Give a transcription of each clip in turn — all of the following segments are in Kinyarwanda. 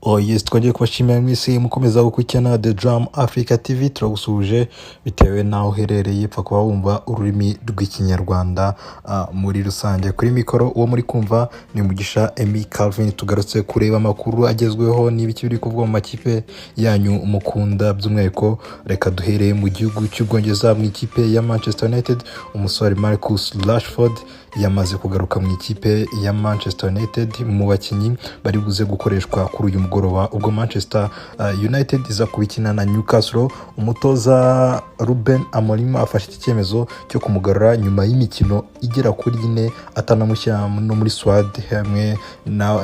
Oh yes, twongeye kubashimira mwese mukomeza gukurikirana The Drum Africa TV. Turagusuhuje bitewe n'aho uherereye, pfa kuba wumva ururimi rw'Ikinyarwanda muri rusange. Kuri mikoro uwo muri kumva ni Mugisha Emmy Calvin. Tugarutse kureba amakuru agezweho n'ibiki biri kuvugwa mu makipe yanyu mukunda. By'umwihariko reka duhereye mu gihugu cy'Ubwongereza, mu ikipe ya Manchester United. Umusore Marcus Rashford yamaze kugaruka mu ikipe ya Manchester United, mu bakinnyi bari buze gukoreshwa kuri uyu mugoroba ubwo Manchester United iza kubikina na Newcastle. Umutoza Ruben Amorim afashe iki cyemezo cyo kumugarura nyuma y'imikino igera kuri 4 atanamushyira no muri squad hamwe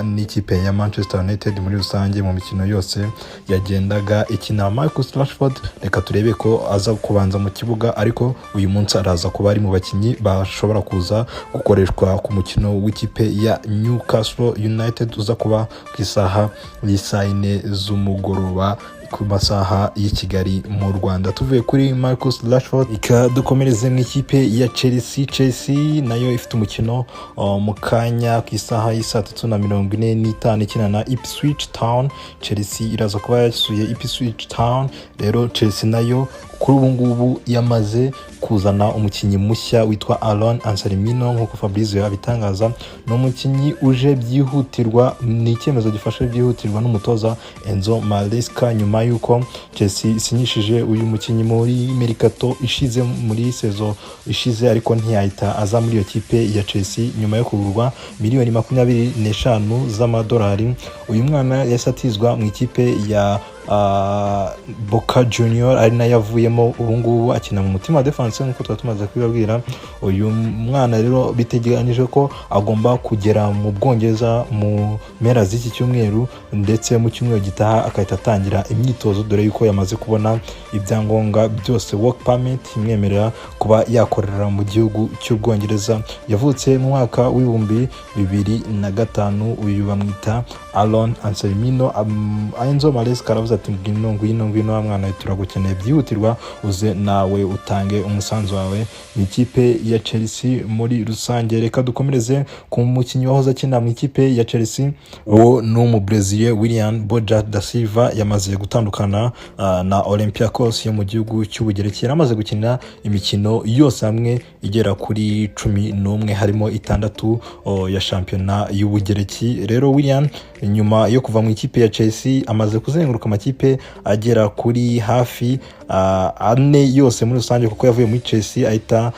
n'ikipe ya Manchester United muri rusange mu mikino yose yagendaga ikina. Marcus Rashford, reka turebe ko aza kubanza mu kibuga, ariko uyu munsi araza kuba ari mu bakinnyi bashobora kuza gukoreshwa ku mukino w'ikipe ya Newcastle United uza kuba ku isaha y'isaa 4 z'umugoroba ku masaha y'i Kigali mu Rwanda. Tuvuye kuri Marcus Rashford, reka dukomereze mu ikipe ya Chelsea. Chelsea nayo ifite umukino mu kanya ku isaha y'isaa 3:45 ikina na Ipswich Town. Chelsea iraza kuba yasuye Ipswich Town. Rero Chelsea nayo kuri ubu ngubu yamaze kuzana umukinnyi mushya witwa Aaron Anselmino. Nk'uko Fabrizio abitangaza, ni umukinnyi uje byihutirwa, ni icyemezo gifashe byihutirwa n'umutoza Enzo Maresca nyuma y'uko Chelsea isinyishije uyu mukinnyi muri mercato ishize, muri saison ishize, ariko ntiyahita aza muri iyo kipe ya Chelsea nyuma yo kugurwa miliyoni 25 z'amadolari. Uyu mwana yahise atizwa mu ikipe ya Boca Junior, ari nayo avuyemo. Ubu ngubu akina mu mutima wa defense nk'uko tuba tumaze kubibabwira. Uyu mwana rero biteganyijwe ko agomba kugera mu Bwongereza mu mpera z'iki cyumweru, ndetse mu cyumweru gitaha agahita atangira imyitozo, dore yuko yamaze kubona ibyangombwa byose, work permit imwemerera kuba yakorera mu gihugu cy'Ubwongereza. Yavutse mu mwaka w'2005. Uyu bamwita Aaron Anselmino. Enzo Maresca aravuze ati: "Ngwino, ngwino, ngwino wa mwana we, turagukeneye byihutirwa, uze nawe utange umusanzu wawe mu ikipe ya Chelsea muri rusange." Reka dukomereze ku mukinnyi wahoze akina mu ikipe ya Chelsea. Uwo ni Umubrezil William Borja da Silva. Yamaze gutandukana na Olympiacos yo mu gihugu cy'Ubugereki. Yari amaze gukina imikino yose hamwe igera kuri 11, harimo 6 ya shampiyona y'Ubugereki. Rero William, nyuma yo kuva mu ikipe ya Chelsea, amaze kuzenguruka amakipe agera kuri hafi ane yose muri rusange, kuko yavuye muri Chelsea ahita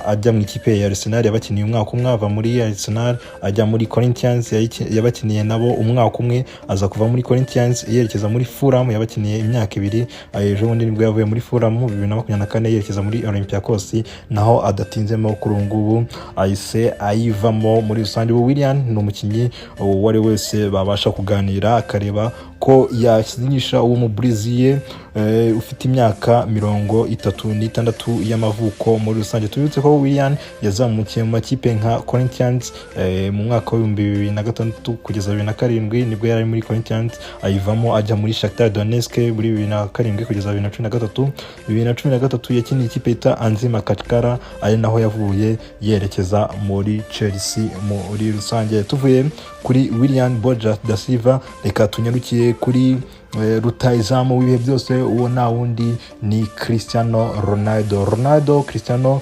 ajya mu ikipe ya Arsenal, yabakiniye umwaka umwe. Ava muri Arsenal ajya muri Corinthians, yabakiniye nabo umwaka umwe. Aza kuva muri Corinthians yerekeza muri Fulham, yabakiniye imyaka 2. Ejo bundi nibwo yavuye muri Fulham 2024 yerekeza muri Olympiacos, naho adatinzemo, kuri ubu ngubu ahise ayivamo muri rusange. Ubu William ni umukinnyi uwo ari we wese babasha kuganira akareba ko yasinyisha. Uwo mu Brésil ufite imyaka 36 y'amavuko muri rusange. Tubibutse ko William yazamukiye mu makipe nka Corinthians mu mwaka w'2006 kugeza 2007, nibwo yari ari muri Corinthians. Ayivamo ajya muri Shakhtar Donetsk muri 2007 kugeza 2013. 2013 yakiniye ikipe yita Anzhi Makhachkala, ari naho yavuye yerekeza muri Chelsea muri rusange. Tuvuye kuri William Borja da Silva, reka tunyarukiye kuri rutahizamu w'ibihe byose. Uwo nta wundi ni Cristiano Ronaldo. Ronaldo Cristiano,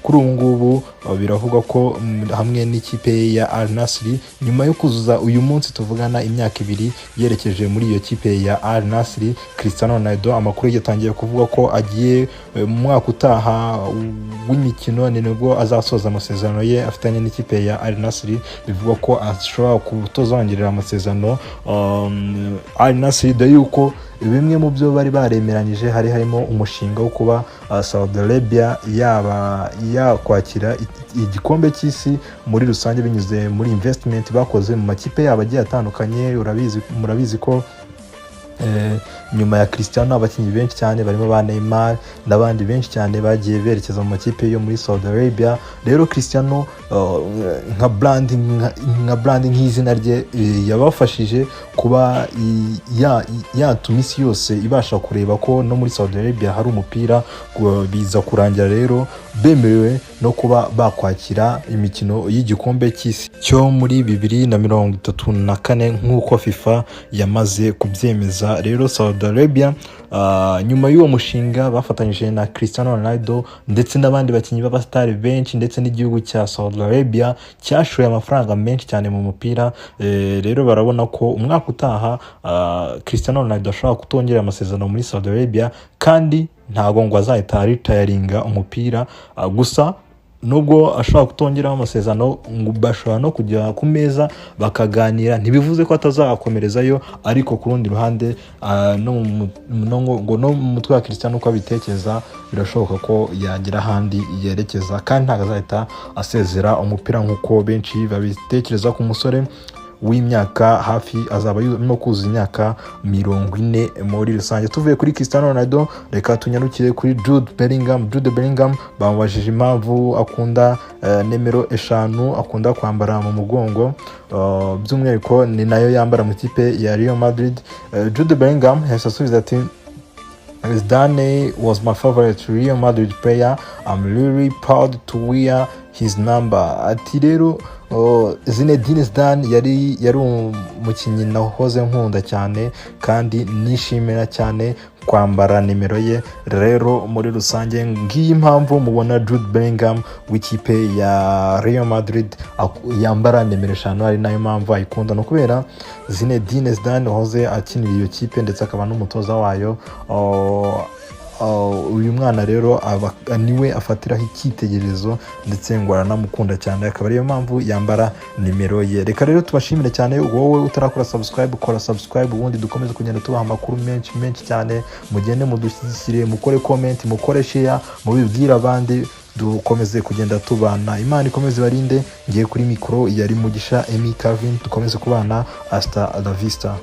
kuri ubu ngubu biravugwa ko hamwe n'ikipe ya Al Nassr, nyuma yo kuzuza uyu munsi tuvugana imyaka 2 yerekeje muri iyo kipe ya Al Nassr, Cristiano Ronaldo amakuru yatangiye kuvuga ko agiye mu mwaka utaha w'imikino, ni nibwo azasoza amasezerano ye afitanye n'ikipe ya Al Nassr. Bivugwa ko ashobora kutazongerera amasezerano Al Nassr, dore yuko bimwe mu byo bari baremeranyije hari harimo umushinga wo kuba Saudi Arabia yaba yakwakira igikombe cy'isi muri rusange binyuze muri investment bakoze mu makipe yabo agiye atandukanye. Urabizi, murabizi ko Nyuma ya Cristiano, abakinnyi benshi cyane barimo ba Neymar n'abandi benshi cyane bagiye berekeza mu makipe yo muri Saudi Arabia. Rero Cristiano nka branding nk'izina rye, yabafashije kuba yatuma isi yose ibasha kureba ko no muri Saudi Arabia hari umupira. Biza kurangira rero bemerewe no kuba bakwakira imikino y'igikombe cy'isi cyo muri 2034 nk'uko FIFA yamaze kubyemeza. Rero Saudi Arabia, nyuma y'uwo mushinga bafatanyije na Cristiano Ronaldo ndetse n'abandi bakinnyi b'abasitari benshi, ndetse n'igihugu cya Saudi Arabia cyashoye amafaranga menshi cyane mu mupira, rero barabona ko umwaka utaha Cristiano Ronaldo ashobora kutongera amasezerano muri Saudi Arabia, kandi ntabwo ngo azahita retiringa umupira. Gusa nubwo ashobora kutongeraho amasezerano, ngo bashobora no kujya ku meza bakaganira. Ntibivuze ko atazakomerezayo, ariko ku rundi ruhande, ngo no mu mutwe wa Cristiano uko abitekereza, birashoboka ko yagira ahandi yerekeza, kandi ntabwo azahita asezera umupira nk'uko benshi babitekereza. Ku musore w'imyaka hafi azaba arimo kuzuza imyaka 40 muri rusange. Tuvuye kuri Cristiano Ronaldo, reka tunyarukire kuri Jude Bellingham. Jude Bellingham bamubajije impamvu akunda nimero 5 akunda kwambara mu mugongo, by'umwihariko ni nayo yambara mu ikipe ya Real Madrid. Jude Bellingham yahise asubiza ati: "Zidane was my favorite Real Madrid player. I'm really proud to wear his number." Ati rero Zinedine Zidane yari umukinnyi nahoze nkunda cyane kandi nishimira cyane kwambara nimero ye. Rero muri rusange ngiyi impamvu mubona Jude Bellingham w'ikipe ya Real Madrid yambara nimero 5, ari nayo mpamvu ayikunda, ni ukubera Zinedine Zidane wahoze akinira iyo kipe ndetse akaba n'umutoza wayo. Uyu mwana rero niwe afatiraho icyitegererezo, ndetse ngo aranamukunda cyane, akaba ariyo mpamvu yambara nimero ye. Reka rero tubashimire cyane. Wowe utarakora subscribe, kora subscribe, ubundi dukomeze kugenda tubaha amakuru menshi menshi cyane. Mugende mudushyigikire, mukore comment, mukore share, mubibwire abandi, dukomeze kugenda tubana. Imana ikomeze ibarinde. Ngiye kuri mikoro yari Mugisha Emi Calvin. Dukomeze kubana, hasta la vista.